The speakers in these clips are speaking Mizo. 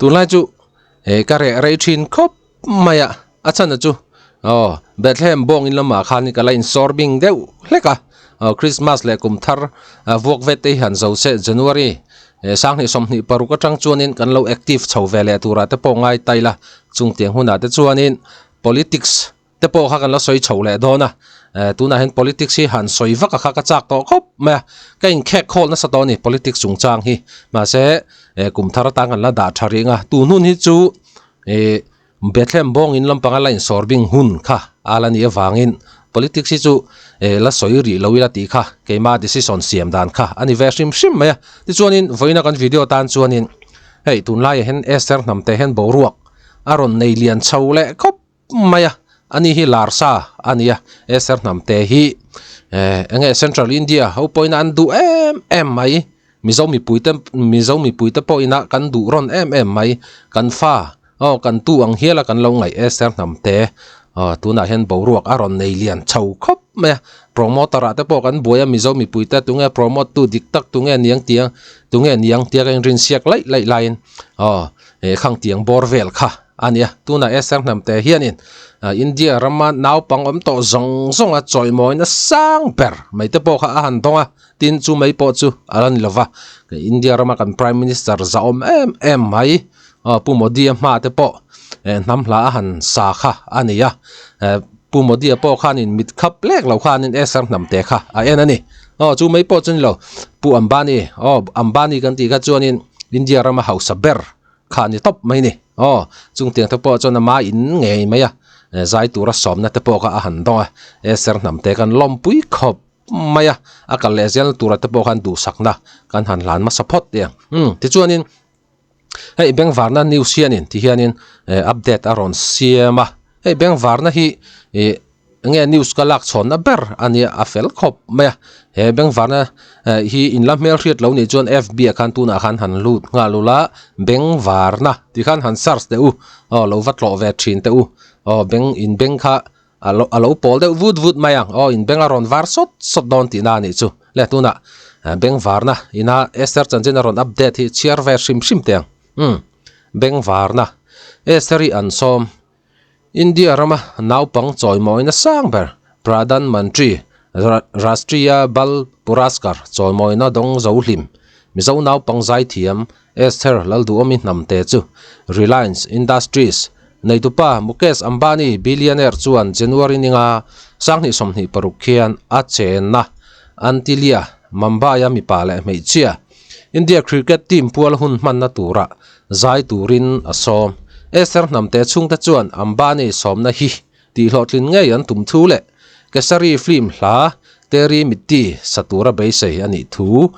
Tunlai chu eh ka reh rei thin khawp mai a, a chhan chu aw Bethlehem bawng in lamah khan ka la insawr bing deuh hlek a, aw Christmas leh kum thar vuak vet te hi han zo se January eh 2026 atang chuanin kan lo active chho ve leh turah te pawh ngai ta ila chung tiang hunah te chuanin politics te pawh kha kan la sawi chho leh dawn a, eh tunah hian politics hi han sawi vak a kha ka chak tawh khawp mai a, ka inkhek khawl nasa tawh a ni politics chungchang hi mahse eh kum thar atan kan la dah tha rih ang a, tun hun hi chu eh Bethlehem bawng in lampanga la insawr bing hun kha a la nih avangin politics hi chu eh la sawi rih lo ila tih kha keima decision siam dan kha a ni ve hrim hrim mai a, tichuanin vawiina kan video tan chuanin hei tunlaiah hian Esther hnamte hian boruak a rawn nei lian chho leh khawp mai a, ani hi lar sa a ni a, Esther hnamte hi eh enge Central India ho pawhin an duh em em mai, Mizo mipuite Mizo mipuite pawhin a kan duh rawn em em mai, kan fa aw kan tu ang hial a kan lo ngaih Esther hnamte aw tunah hian boruak a rawn nei lian chho khawp mai a, promoter ah te pawh kan buai a Mizo mipuite tunge promote tu dik tak tunge niang tiang tunge niang tia ka inrinsiak laih laih laiin aw eh khang tiang bawr vel kha. A nia, tunah Esther hnamte hianin India rama naupang awm tawh zawng zawnga chawimawina sang ber mai te pawh kha a han dawng a, tin chu mai pawh chu a la ni lova. India rama kan Prime Minister zahawm em em mai Pu Modi-a hma te pawh hnam hla a han sa kha a ni a. Pu Modi-a pawh khanin mit khap lek lo khanin Esther hnamte kha a en a ni. Aw chu mai pawh chu ni lo, Pu Ambani, aw Ambani kan tih kha chuanin India rama hausa ber Kha ni tawp mai ni. Aw, chung tiang te pawh chuan ama in ngei mai a, zai tura sawmna te pawh kha a han dawng a, Esther hnamte khan lawmpui khawp mai a, a kal leh zel tura te pawh khan duhsakna kan han hlan hmasa phawt teh ang. Umm, tichuanin hei Bengvarna news hianin ti hianin update a rawn siam a, hei Bengvarna hi ih Enge news ka lak chhawnna ber a nia a fel khawp mai a, he Bengvarna hi in la hmelhriat lo nih chuan FB ah khan tunah khan han lut nghal ula Bengvarna tih khan han search teh u aw lo va tlawh ve thin teh u aw beng in beng kha a lo a lo pawl deuh vut vut mai ang aw in beng a rawn var sawt sawt dawn tihna a nih chu le tunah Bengvarna ina Esther chanchin a rawn update hi chhiar ve hrim hrim teh ang umm Bengvarna Esther hi an sawm. India rama naupang chawimawina sang ber Pradhan Mantri Rashtriya Bal Puraskar chawimawina dawng zo hlim Mizo naupang zaithiam Esther Lalduhawmi hnamte chu Reliance Industries neitupa Mukesh Ambani billionaire chuan January ninga 2026 khian a chenna Antilia, Mumbai-a mipa leh hmeichhia India cricket team pual hun hmanna tura Zai turin a sawm. Esther hnamte chhungte chuan Ambani sawmna hi tihhlawhtlin ngei an tum thu leh Kesari film hla Teri Mitti sa tura beisei a nih thu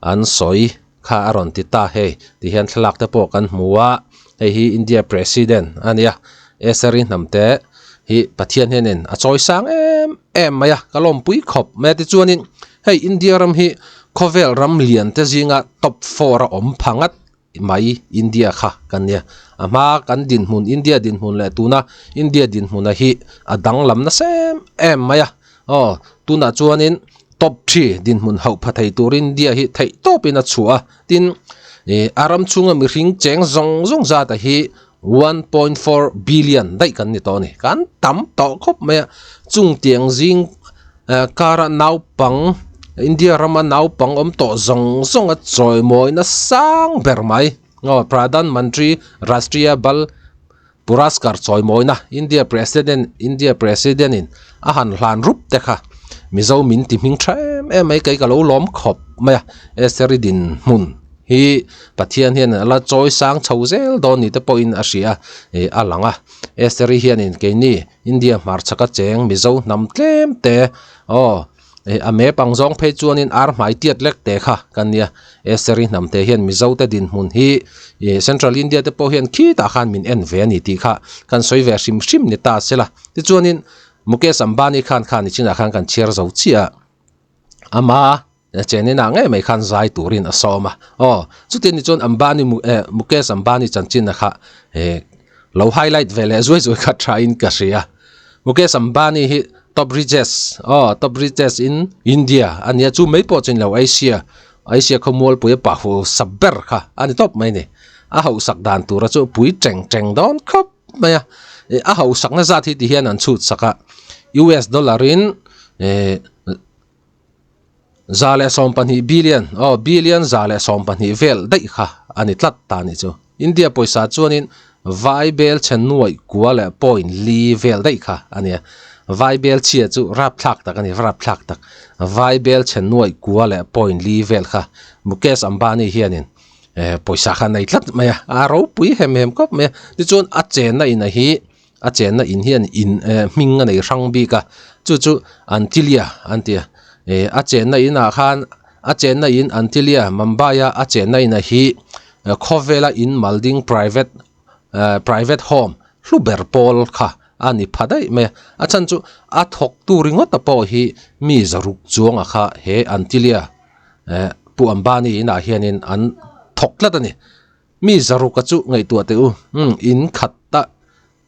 an sawi kha a rawn ti ta. Hei ti hian thlalak te pawh kan hmu a, hei hi India President a nia. Esther-i hnamte hi Pathian hianin a chawi sang em em mai a, ka lawmpui khawp mai a. Tichuanin hei India ram hi khawvel ram lian te zinga top four a awm pha ngat. mai India kha kan nia. A hma kan dinhmun India dinhmun leh tuna India dinhmuna hi a danglam nasa em em mai a. Aw tunah chuanin top three dinhmun hauh pha thei tur India hi theih tawpin a chhuah a. Tin ih a ram chhunga mihring cheng zawng zawng zata hi 1.4 billion daih kan ni tawh a ni. Kan tam tawh khawp mai a. Chung tiang zing kara naupang India rama naupang awm tawh zawng zawng a chawimawina sang ber mai. Aw Pradhan Mantri Rashtriya Bal Puraskar chawimawina India President India President in a han hlan rup te kha Mizo min ti hming tha em em mai kei ka lo lawm khawp mai a. Esther-i dinhmun hi Pathian hian a la chawi sang chho zel dawn ni te pawhin a hria ih a lang a. Esther-i hianin keini India hmarchhaka cheng Mizo hnam tlem te aw ih a map ang zawng phei chuanin ar hmai tiat lek te kha kan nia. Esther-i hnam te hian Mizo te dinhmun hi ih Central India te pawh hian khitah khan min en ve a ni tih kha kan sawi ve hrim hrim ni ta se la. Tichuanin Mukesh Ambani khan khan nichinah khan kan chhiar zo chiah a ama Chenin ah ngei mai khan zai turin a sawm a. Aw, chutin ni chuan Ambani eh Mukesh Ambani chanchin a kha eh lo highlight ve leh zuai zuai kha tha in ka hria. Mukesh Ambani hi top richest aw top richest in India a nia chu mai pawh chin lo Asia Asia khawmualpui a pahu sa ber kha a ni tawp mai ni. A hauhsak dan tura chu pui teng teng dawn khawp mai a. A hauhsakna zat hi ti hian an chhut sak a, US dollar in 120 billion, aw billion 120 vel daih kha a ni tlat ta a nih chu. India pawisa chuanin vai bel chhe nuaih kua leh point li vel daih kha a nia. Vai bel chhia chu rapthlak tak a ni, rapthlak tak. Vai bel chhe nuaih kua leh point li vel kha Mukesh Ambani hianin pawisa kha a nei tlat mai a, a ropui hem hem khawp mai a. Tichuan a chenna in a hi a chenna in hian in hming a nei hrang bik a, chu chu Antilia an ti a. A chenna inah khan a chenna in Antilia Mumbai a a chenna in a hi khawvela in malding private private home hlu ber pawl kha a ni pha daih mai a. A chhan chu a thawk tu ringawt a pawh hi mi zaruk chuanga kha he Antilia Pu Ambani inah hianin an thawk tlat a ni. Mi zaruka chu ngaihtuah teh u, umm in khat ta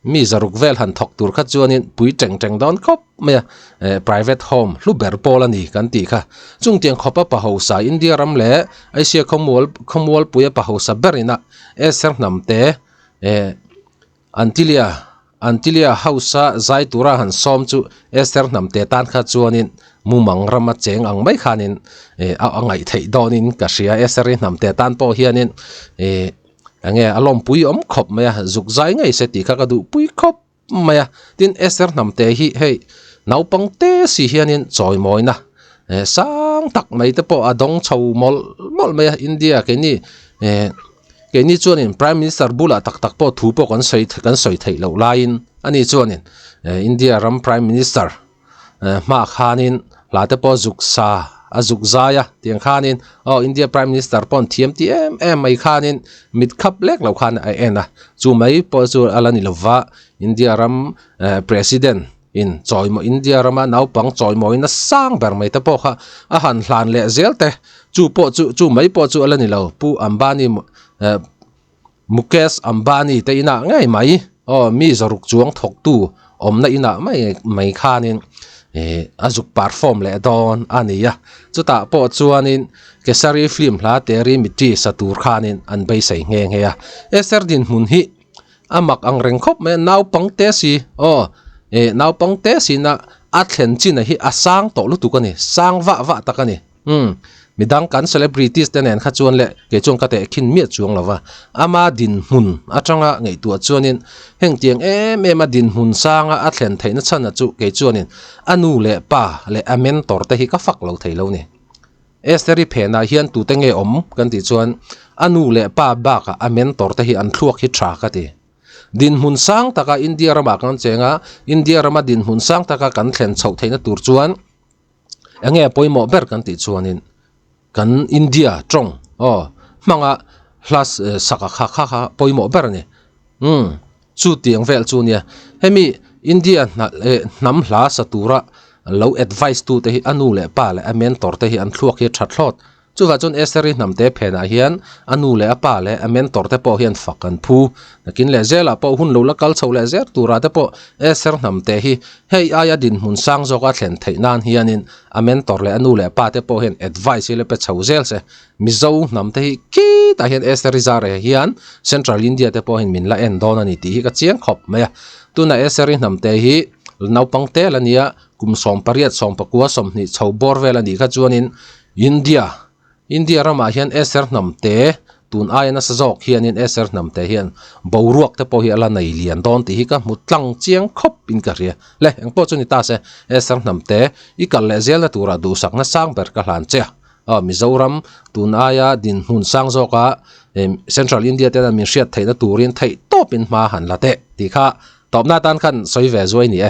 mi zaruk vel han thawk tur kha chuanin pui teng teng dawn khawp mai a, eh private home hlu ber pawl a ni kan tih kha. Chungtiang khawpa pahosa India ram leh Asia khawmual khawmualpuia pahosa ber ina Esther hnam te eh Antilia Antilia House-a zai tura han sawm chu Esther hnamte tan kha chuanin mumang rama cheng ang mai khanin a ngaih theih dawnin ka hria. Esther-i hnamte tan pawh hianin eng nge a lawmpui awm khawp mai a, zuk zai ngei se tih kha ka duhpui khawp mai a. Tin, Esther hnamte hi hei naupang te si hianin chawimawina sang tak mai te pawh a dawng chho mawlh mawlh mai a. India keini Keini chuanin Prime Minister bulah tak tak pawh thu pawh kan sawi kan sawi theih loh laiin ani chuanin India ram Prime Minister hma khanin hla te pawh zuk sa a zuk zai a tiang khanin aw India Prime Minister pawh an thiam ti em em mai khanin mit khap lek lo khan a en a chu mai pawh chu a la ni lova India ram President in chawimaw India rama naupang chawimawina sang ber mai te pawh kha a han hlan leh zel te chu pawh chu chu mai pawh chu a la ni lo Pu Ambani eh Mukesh Ambani te inah ngei mai aw mi zawruk chuang thawktu awmna inah mai mai khanin eh a zuk perform leh dawn a ni a chutah pawh chuanin Kesari film hla Teri Mitti sa tur khanin an beisei nghe nghe a Esther dinhmun hi A mak ang reng khawp mai a, naupang te si aw eh naupang te si na a thlen chin a hi a sang tawh lutuk a ni, sang vah vah tak a ni. Umm midang kan celebrities te nen kha chuan leh kei chuan ka teh khin miah chuang lo va, ama dinhmun atanga ngaihtuah chuanin hengtiang em em a dinhmun sanga a thlen theihna chhan a chu kei chuanin a nu leh pa leh a mentor te hi ka fak lo thei lo ni. Esther-i phenah hian tute nge awm kan tih chuan a nu leh pa bakah a mentor te hi an thluak hi tha ka ti. Dinhmun sang taka India ramah kan cheng a, India rama dinhmun sang taka kan thlen chhoh theihna tur chuan enge a pawimawh ber kan tih chuanin kan India tawng aw hmanga hla saka kha kha kha pawimawh ber a ni. Umm. Chu tiang vel chu nia, hemi India hnam hla sa tura lo advice tu te hi a nu leh pa leh a mentor te hi an thluak hi a tha thlawt. Chuvah chuan Esther-i hnamte phenah hian a nu leh a pa leh a mentor te pawh hian fak an phu. Nakin leh zelah pawh hun lo la kal chho leh zel turah te pawh Esther hnamte hi hei aia dinhmun sang zawka thlen theih nan hianin a mentor leh a nu leh pa te pawh hian advice hi la pe chho zel se. Mizo hnam te hi khitah hian Esther i zar eh hian Central India te pawhin min la en dawn a ni tih hi ka chiang khawp mai a. Tunah Esther i hnam te hi naupang tel a nia, kum 18, 19, 20 chho bawr vel a nih kha chuanin India, India ramah hian Esther hnam te tun aia nasa zawk hianin Esther hnam te hian boruak te pawh hi a la nei lian dawn tih hi ka hmu tlang chiang khawp in ka hria. Le, engpawh chu ni ta se, Esther hnam te i kal leh zelna turah duhsakna sang ber ka hlan che a. Aw Mizoram tun aia dinhmun sang zawka Central India tena min hriat theihna turin theih tawpin hma han la teh tih kha tawpna atan khan sawi ve zuai ni e.